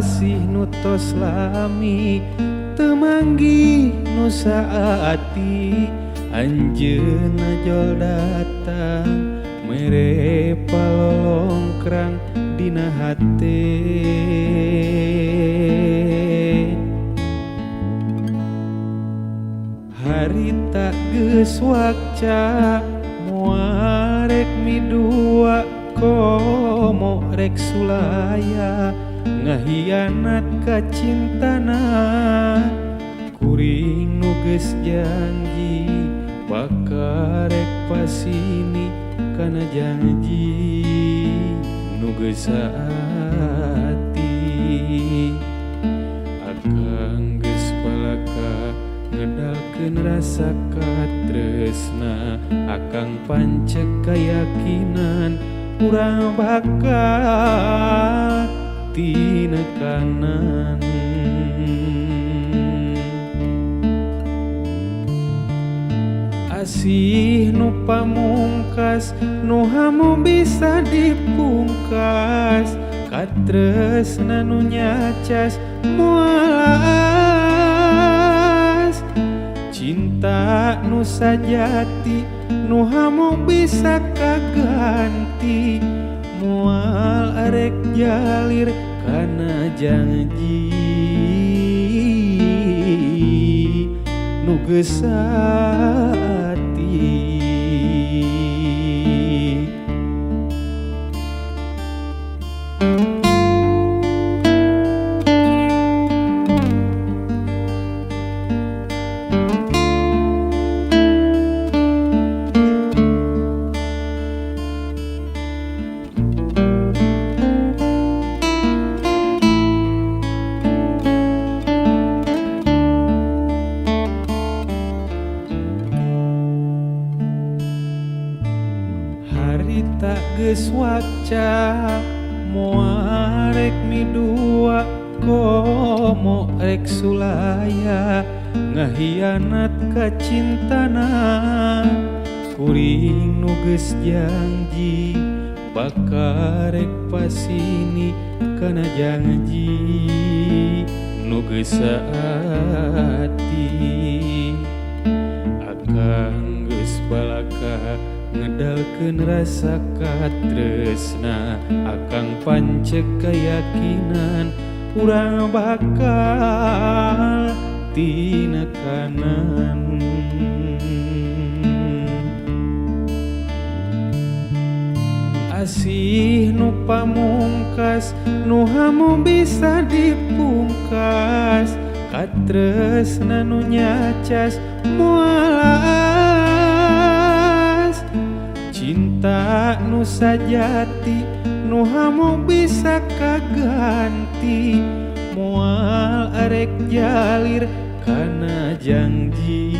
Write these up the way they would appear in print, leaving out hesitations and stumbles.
Asih nu tos lami teu manggih nu saati. Anjeunna jol datang mere palolongkrang dina hate. Harita geus wakca moal rek midua komo rek sulaya ngahianat ka cintana. Kuring nu geus janji bakal rek pasini kana janji nu geus saati. Akang geus palaka ngedalkeun rasa katresna, akang pancek kayakinan urang bakal tinekanan. Asih nu pamungkas nu hamu bisa dipungkas, katresna nu nyacas moal aas. Cinta nu sajati nu hamu bisa kaganti, moal arek jalir kana janji nu geus saati. Harita geus waca moal rek midua komo rek sulaya ngahianat ka cintana. Kuring nu geus janji bakal rek pasini kana janji nu geus saati. Akang geus balaka ngedalkeun rasa katresna, akang pancek kayakinan urang bakal tinekanan. Asih nu pamungkas nu hamu bisa dipungkas, katresna nu nyacas moal aas. Cinta nu sajati nu hamu bisa kaganti, moal arek jalir kana janji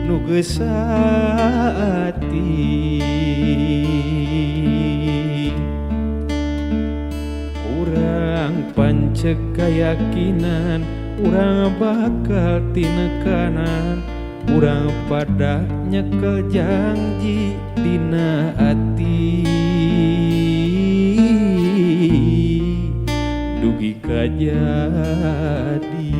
nu geus saati. Urang pancek kayakinan urang bakal tinekanan, urang pada nyekel janji dina ati. Dugi ka jadi.